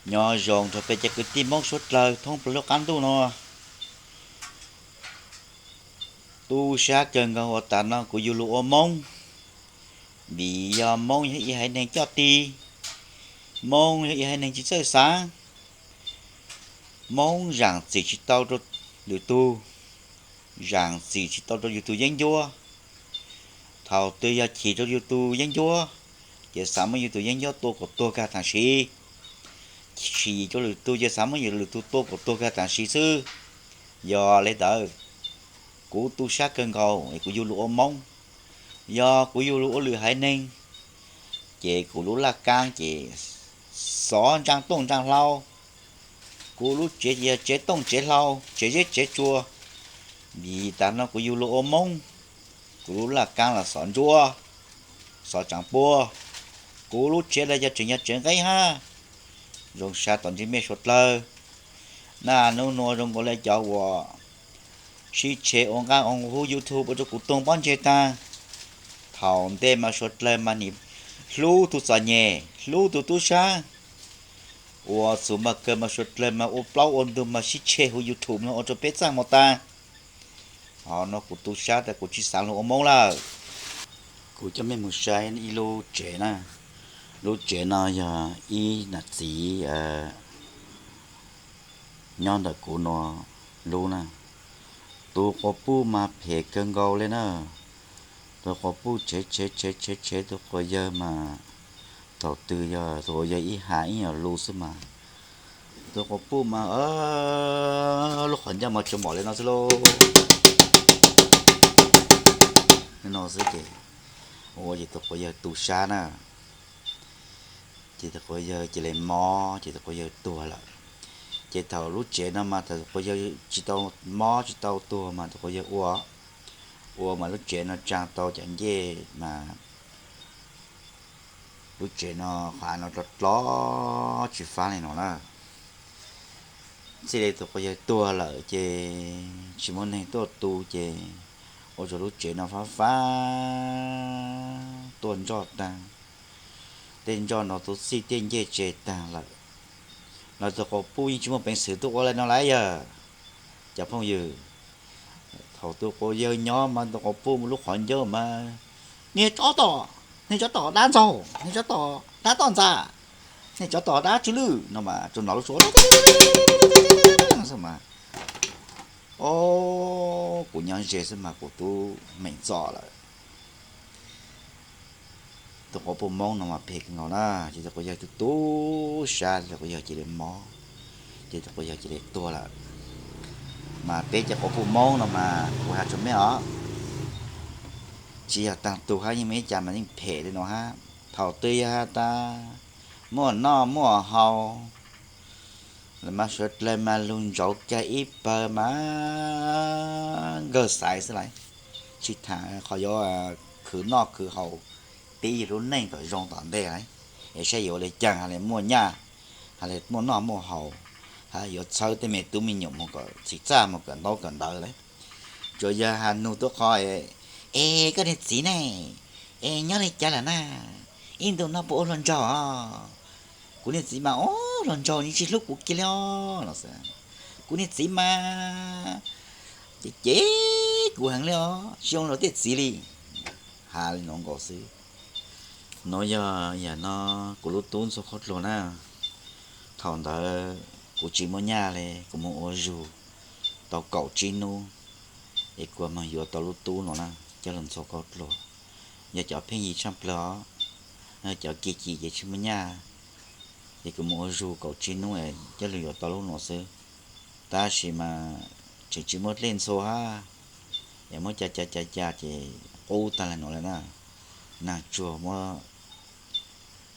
Nyob zoo rau peb cov kwv tij Hmoob suav dlawg thoob plaws lub qab ntuj no. Tub sab kawg nkaus uas tas no kuv yug lus ua Hmoob, vim yog Hmoob yog ib haiv neeg coj ti, Hmoob yog ib haiv neeg tsis txawj xav, Hmoob zaam txim tsis tau rau lwm tug, zaam txim tsis tau rau yus tug yeeb ncuab. Thaum twg yog chim rau yus tug yeeb ncuab, ces xav muab yus tug yeeb ncuab tua kom tuag kag tam sim, chim rau lwm tug ces xav muab lwm tug tua kom tuag kag tam sim xwb. Yog le ntawd, kuv tub sab kawg nkaus es kuv yug lus ua Hmoob. Yog kuv yug lus ua lwm haiv neeg, ces kuv lub laj kaab ces xov ntsaa tooj ntsaa hlau, kuv lub tsev ces yog tsev tooj tsev hlau, tsev zeb tsev tsua. Vim tas no kuv yug lus ua Hmoob, kuv lub laj kaab los xov ntsuab, xov tsaav puab, kuv lub tsev los yog tseem yog tsev nqeeb hab. Zoo sab tom ntej mej suav dlawg, naj nub nua zoo nkaus le cov uas sib tshe ua nqaj ua hub YouTube ua rau kuv tuag pob ntseg taag. Thaum ntej mas suav dlawg mas nim hlub tug txom nyem, hlub tug tub sab, ua txuj mas kawg mas suav dlawg mas ua plaub ua ntug mas sib tshe huv YouTube no ua rau peb txaj muag taag. Ho no kuv tub sab tas kuv tsis xaav lug ua Hmoob lawm. Kuv coj mej mus saib ib lub tsev na. Lub tsev no yog ib nam txiv nyob ntawm kuv nua lub na. Tus quas puj mas phem kawg nkaus le na. Tus quas puj tshev tshev tshev tshev tshev tus quas yawg mas thaum twg yog tus quas yawg ib has ib nyuag lus xwb mas. Tus quas puj mas lub qhov ncauj mas tsuas mom le no xwb lauj. No xwb ces, ua ces tus quas yawg tu sab na. Ces tus quas yawg cia li mob, ces tus quas yawg tuag lawm. Ces thaum lub tsev no mas thaum tus quas yawg tsis tau mob tsis tau tuag mas tus quas yawg ua, ua mas lub tsev no tsaa tau cov ncej mas lub tsev no qhov av no dlov dlov tsis fab li no na. Txij li tus quas yawg tuag lawm ces tsis muaj neeg tuaj tu ces ua rau lub tsev no fab fab tuaj nroj taag. Tej nroj no tu txij tej ncej tseg taag lawm. Los tus quas puj yeej tsis muaj peev xwm tuaj ua le no lawm yog cov phooj ywg. Thaum tus quas yawg nyob mas tus quas puj mus lub qhov ncauj mas, niag tsov tom, niag tsov tom dab ntxaug, niag tsov tom dab toj ntxas, niag tsov tom dab tsw lwj no mas tsuas hnov lub suab mas, o, kuv nyob ze xwb mas kuv tub meem txom lawm. Tus quas puj Moob no mas phem kawg nkaus na, ces tus quas yawg tu tu sab, tus quas yawg cia li mob, ces tus quas yawg cia li tuag lawm. Mas peb cov quas puj Moob no mas kuv has rua mej os, tsis yog taag tug hab, yeej muaj ib co mas yeej phem li no hab. Thaum twg yog has tas muaj noj muaj haus, los mas suav dlawg mas lug ntsauv kag ib pawg mas nkawg xaiv xwb lawm. Tsis thaam qhov yuav khwv noj khwv haus, pib yug lub neej kom zoo tom ntej lawm, es saib yuav ua le caag, has le muaj nyaj, has le muaj noj muaj haus, has yuav txhawb tej me tub me nyuam mus kom txhim txaj mus kawm ntaub kawm ntawv lawm. Tsuas yog has nug tuab qhov, es koj niag txiv ne, es nyob li cas lawm na? Ib ntus no puas ua hluas nraug os? Kuv niag txiv mas ua hluas nraug, yeej tsis hlub kuv kiag li os. Kuv niag txiv mas cem cem kuv heev li os, tsis zoo li tej txiv li. Has li no nkaus xwb. Nuav yog yam no kuv lub tub ntxuag qhov dluag na. Thaum ntawd kuv tsis muaj nyaj li, kuv mus ua zug tau kaum tsib hnub, es kuv moog yuav tau lub tub no na, coj lug ntxuag qhov dluag. Yog cov pheej yig tshaaj plawg os, cov kev cim ces tsis muaj nyaj, ces kuv mus ua zug kaum tsib hnub es coj lug yuav tau lub no xwb. Tab sis mas tseem tsis muaj dlej ntxhua hab, es muab ca ca ca ca ces qub taag le no lawm na. Naag tsuag muab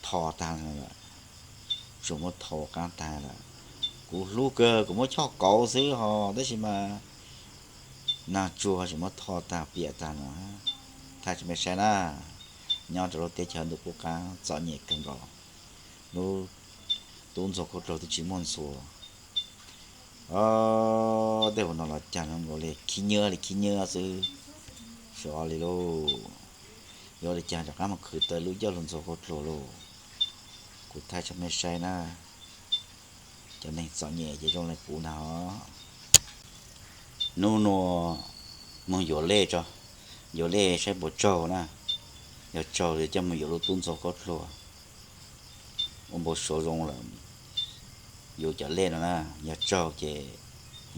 tho taag le no lawm, tsuag muab tho qaab taag lawm. Kuv hlub kawg, kuv muab choj kauv xwb ho, tab sis mas naag tsuag tseem muab tho taag piam taag no. Thaij tsua mej saib na, nyob rau lub teb chaws ntuj qub qaab txom nyem kawg nkaus, lub tub ntxuag qhov dluag twb tsis muaj ntxhua. Tej hauv no los caag zoo nkaus li khib nyiab li khib nyiab xwb. Xyov li lauj, yuav ua li caag rov qaab moog khwv tau lub coj lug ntxuag qhov dluag lauj. Kuv thaij tsua mej saib na. Cov neeg txom nyem ces zoo li kuv ntag os. Hnub nua moog yuav lej tso, yuav lej saib puas tsaug na. Yog tsaug ces coj mus yuav lub tub ntxhua khaub dluag ua npau suav zoo lawm, yuav cov lej no na. Yog tsaug ces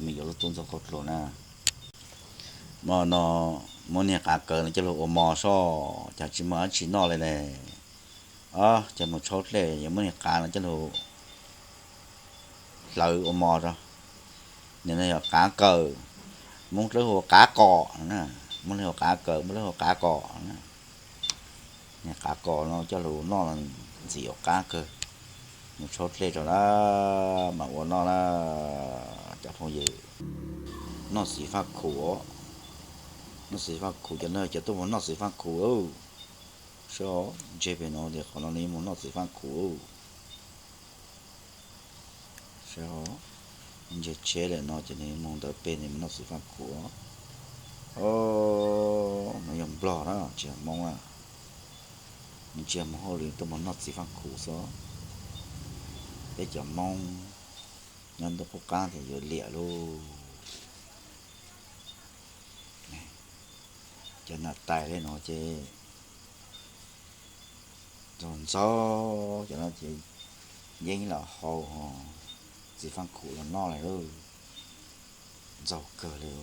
moog yuav lub tub ntxhua khaub dluag na. Hmo no muab niag qav kaws no coj lug ua mov soj, cas tsis muaj dlaab tsi noj le ne. Os, coj mus tshaub dlej, yuav muab niag qav no coj lug hlawv ua mov tso. Nws no yog qav kaws, Moob dlawb hu ua qav kom, Moob dlawb hu ua qav kaws, Moob dlawb hu ua qav kom. Niag qav kom no coj lug noj ntxim ua qab kawg. Mus tshaub dlej tso na, mam ua noj na cov phooj ywg. Noj xim faj khuv, noj xim faj khuv, cov no cov tuaj mus noj xim faj khuv lauj. Saib, ntseg pem no tias qhov no nws mus noj xim faj khuv lauj. Saib, ntseg tsheb lawm no ces nws mus ntawd pem nws mus noj xim faj khuv. Os, no yog Nplog na, tsis yog Moob na. Nws tsis yog Moob hauj lwm tuaj mus noj xim faj khuv xwb. Peb cov Moob nyob ntuj qub qab tias yuav liam lauj. Cov nas tais li no ces ntxaug ntxaug, cov no ces yeeb los hau, xim faj khuv los noj lawm lauj. Ntxaug kawg li.